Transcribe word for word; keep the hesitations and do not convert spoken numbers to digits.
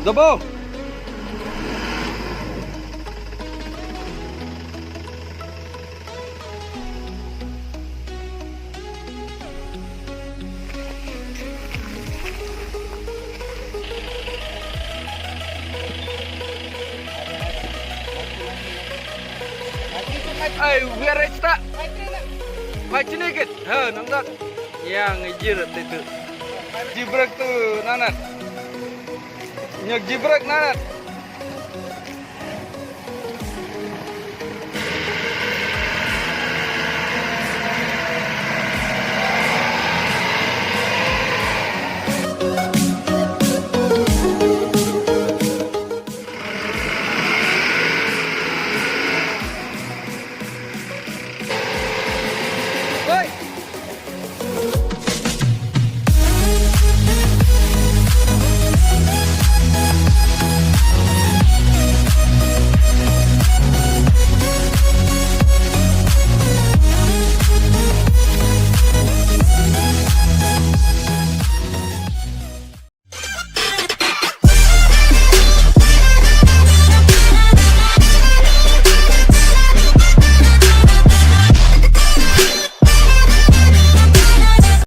Double. Ai, biar extra. Pachini kit. Ha, nang dak. Yang jir tu. Jibrek tu nanat. Nyok jibrek nanat.